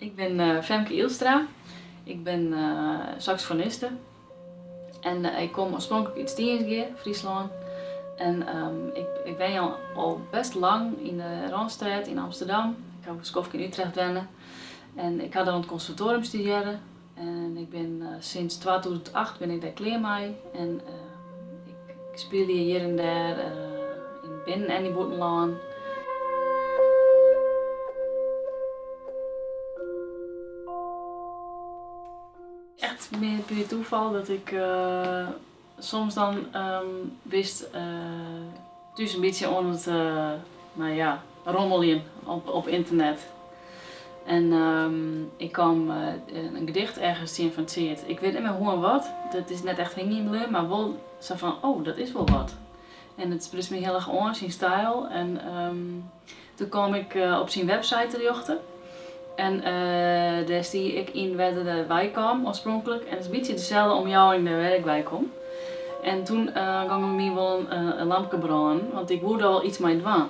Ik bin Femke Ylstra, ik bin saksofoniste en ik kom oarspronklik út Stiensgea, Fryslân. En ik wenje al best lang yn de Rânestêd yn Amsterdam. Ik haw in skoftke yn Utrecht wenne en ik ha dêr oan it konservatoarium studearre en ik bin sinds 2008 bin ik dêr klear mei en ik spylje hjir en dêr yn binnen en yn bûtenlân. Echt mear puer toefal dat ik soms dan bist thús in bytsje oan it, no ja, rommeljen op ynternet. En ik kaam in gedicht ergens tsjin fan Tseard. Ik wit net mear hoe en wat, dat is net echt hingjen bleaun, mar wol sa fan, oh, dat is wol wat. En it spruts my hiel erch oan, syn styl. En doe kaam ik op syn website terjochte. En dêr stie ek yn wêr't er wei kaam oarspronklik. En it is in bytsje deselde omjouwing dêr wêr't ik wei kom. En toen gong by my wol in lampke brânen, want ik woe der wol iets mei dwaan.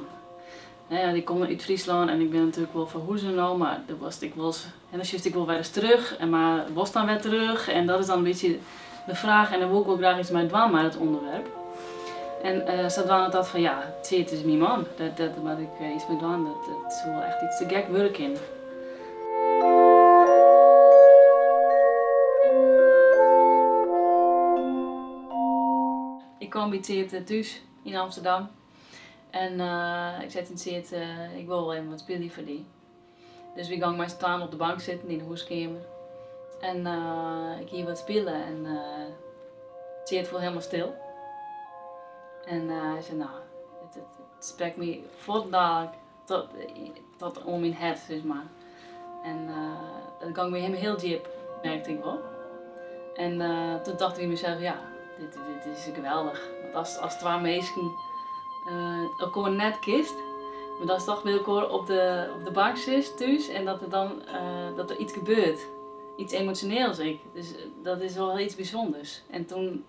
Ik kom út Fryslân en ik bin natuerlik wol ferhûze no, mar doe was ik wolris, en dan sjochst ek wol wer ris terug, en mar wolst dan wer terug? En dat is dan in bytsje de fraach en dêr woe ik wol graach iets mei dwaan mei dat ûnderwerp. En sadwaande tocht fan ja, Tseard is myn man, dêr moat ik iets mei dwaan, dat soe wol echt iets te gek wurde kinne. Ik kaam by Tseard thús yn Amsterdam en ik sei tsjin Tseard, ik wol wol even wat spylje foar dy. Dus wy gongen mei syn twaen op de bank sitten yn de hûskeamer. En ik hie wat spile en Tseard foel helemaal stil. En hy sei, no, it sprekt my fuortdalik tot oan myn hert, sis mar. En it gong by him hiel djip, merkte ik wol. En toen tocht ik by mysels, ja, dit is geweldich. Want as twa minsken elkoar net kinst, mar datst toch by elkoar op de bank sitst thús en dat der dan dat der iets gebeurt. Iets emosjoneels ek. Dus dat is wol iets bysûnders. En toen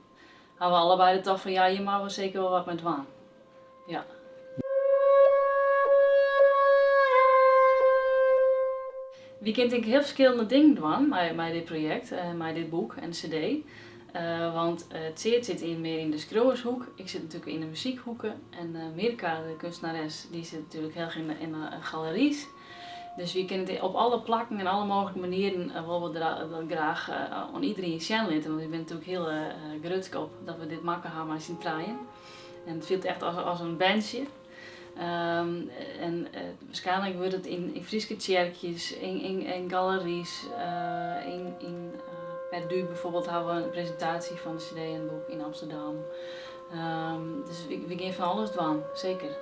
ha we allebeide tocht fan ja, hjir moatte we seker wol wat mei dwaan. Ja. Wy kinne tink ik hiel ferskillende dingen dwaan mei dit projekt, mei dit boek en de cd. Want Tseard sit mear yn de skriuwershoek, ik sit natuerlik yn de muzykhoeke en Mirka, de kunstnares, dy sit natuerlik hiel erch yn de galerys. Dus wy kinne it op alle plakken en alle mooglike manieren wolle we dat graach oan iederien sjen litte, want wy binne natuerlik hiel grutsk op dat we dit makke ha mei syn trijen. En it fielt echt as in bandsje. En waarskynlik wurdt it yn Fryske tsjerkjes, yn galerys, yn Perdu bijvoorbeeld hawwe we in presintaasje fan de cd en it boek yn Amsterdam. Dus wy gean fan alles dwaan, seker.